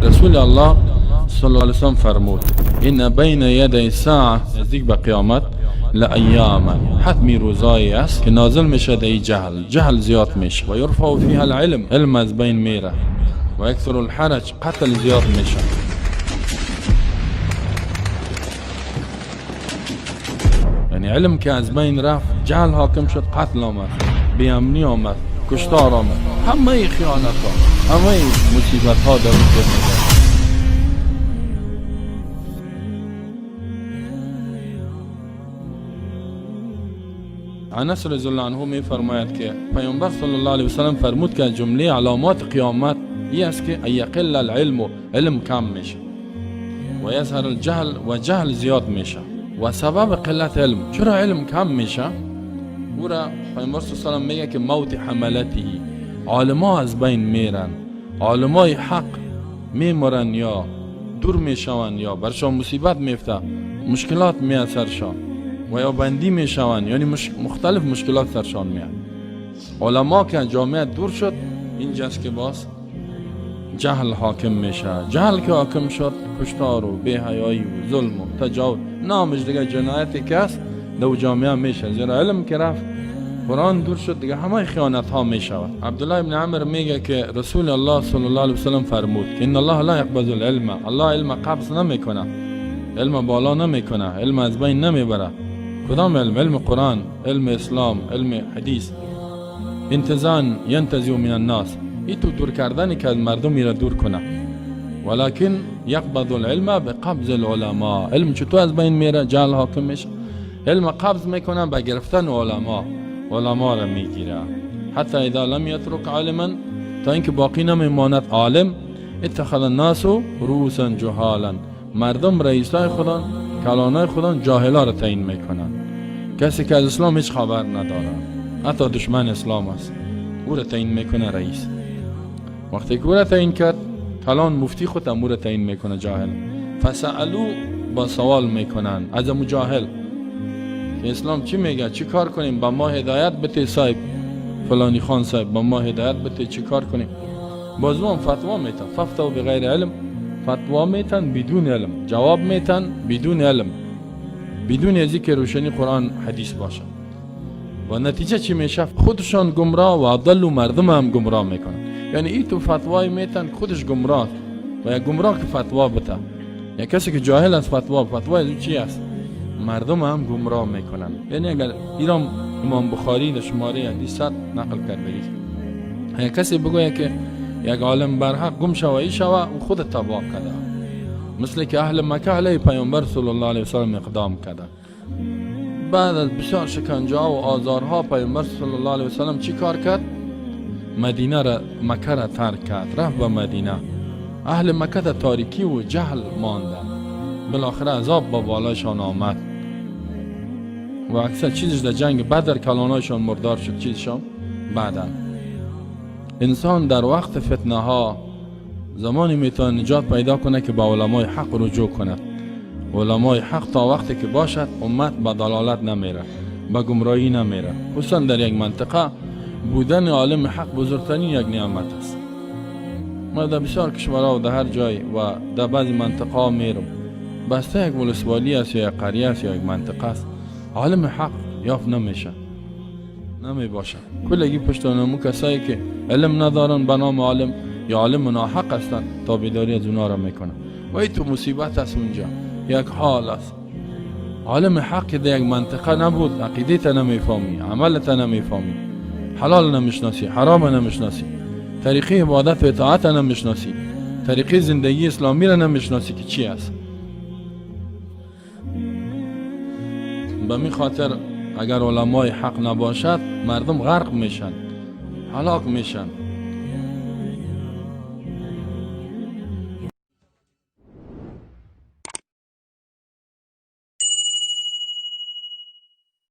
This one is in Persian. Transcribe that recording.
رسول الله صلی الله علیه وسلم فرمود ان بین یدی ساعه، نزدیک به قیامت، لایاما، حتمی روزایی است که نازل میشه در جهل، جهل زیاد میشه، و یرفع فیها العلم، علم از بین میره، و یکثر الحرج، قتل زیاد میشه. یعنی علم که از بین رفت، جهل حاکم شد، قتل آمد، بیامنی آمد، کشتار آمد، همه خیانت ها، همه مصیبت ها در اون دنیا. انس رضی الله عنه می فرماید که پیامبر صلی الله علیه وسلم فرمود که جمله علامات قیامت این است که یقل العلم، علم کم میشه، و یظهر الجهل، و جهل زیاد میشه. و سبب قلت علم، چرا علم کم میشه؟ او را پیامبر صلی الله علیه وسلم میگه که موت حملته، عالما از بین میرن، عالمای حق میمرن یا دور میشون یا برشان مصیبت میفته، مشکلات میاد سرشان و یا بندی میشوند، یعنی مختلف مشکلات سرشان میاد. علما که جامعه دور شد، اینجاست که باز جهل حاکم میشه. جهل که حاکم شد، کشتار و بی‌حیایی و ظلم و تجاوز، نامش دیگه جنایتی که است دو جامعه میشه. زیرا علم که رفت، قرآن دور شد، دیگه همه خیانت ها میشود. عبدالله ابن عمر میگه که رسول الله صلی الله علیه وسلم فرمود که ان الله لا یقبض العلم، الله علم قبض نمیکنه، علم بالا نمیکنه، علم از بین نمیبره. کدام علم؟ علم قرآن، علم اسلام، علم حدیث. انتزاعا ینتزع من الناس، ای تو دور کردنی که از مردم میره دور کنه. ولكن یقبض العلم بقبض العلماء. علم چطور از بین میره؟ جهل حاکم میشه، علم قبض میکنه به گرفتن علما، علما را میگیره. حتی اذا لم یترک عالما، تا اینکه باقی نمیماند عالم، اتخذ الناس رؤوسا جهالا، مردم رئیسای خودان، کلانای خودان، جاهلا را تعیین میکنن، کسی که از اسلام هیچ خبر نداره، حتی دشمن اسلام است، او را تعیین میکنه رئیس. وقتی که او را تعیین کرد، کلان مفتی خود هم او را تعیین میکنه جاهل. فسألو، با سوال میکنن از امو جاهل که اسلام چی میگه، چی کار کنیم، با ما هدایت بده صاحب، فلانی خان صاحب، با ما هدایت بده، چی کار کنیم؟ باز هم فتوا میتن، فافتوا بغیر علم، فتوا میتن بدون علم، جواب میتن بدون علم، بدون از اینکه روشنی قرآن حدیث باشه. و نتیجه چی میشه؟ خودشان گمراه و اضلوا، مردم هم گمراه میکنن. یعنی ای تو فتوای میتن خودش گمراه و یک گمراه که فتوا بده، یا کسی که جاهل است فتوا، فتوا از چی است؟ مردم هم گمراه میکنن. یعنی اگر ایران امام بخاری در شماره حدیث 100 نقل کرده است، اگر کسی بگوید که یک عالم برحق گم شوه ای شوه، او خود تباه کرده، مثل که اهل مکه علیه پیامبر صلی الله علیه وسلم اقدام کرده. بعد از بسیار شکنجه و آزارها پیامبر صلی الله علیه وسلم چی کار کرد؟ مدینه را، مکه را ترک کرد، رفت به مدینه. اهل مکه در تاریکی و جهل ماندن. بالاخره عذاب با بالایشان آمد و اکثر چیزش در جنگ بدر کلانایشان مردار شد، چیزشان بعدا. انسان در وقت فتنه ها زمانی میتونه نجات پیدا کنه که با علمای حق رجوع کند. علمای حق تا وقتی که باشد، امت به دلالت نمیره، به گمراهی نمیره. خصوصا در یک منطقه بودن عالم حق بزرگترین یک نعمت است. ما در بسیار کشورها و در هر جای و در بعضی منطقه ها میرم، بسته یک ولسوالی است یا یک قریه است یا یک منطقه است، عالم حق یافت نمیشه، نمی باشه. کلگی پشت نمو کسایی که علم ندارن به نام عالم یا عالم ناحق هستند، تابعداری از اونا را میکنن و ای تو مصیبت است. اونجا یک حال است. عالم حق در یک منطقه نبود، عقیده تا نمیفهمی، عمل تا نمیفهمی، حلال نمیشناسی، حرام نمیشناسی، طریقه عبادت و اطاعت نمیشناسی، طریقه زندگی اسلامی را نمیشناسی که چی است. به می خاطر اگر علمای حق نباشد، مردم غرق میشن، هلاک میشن.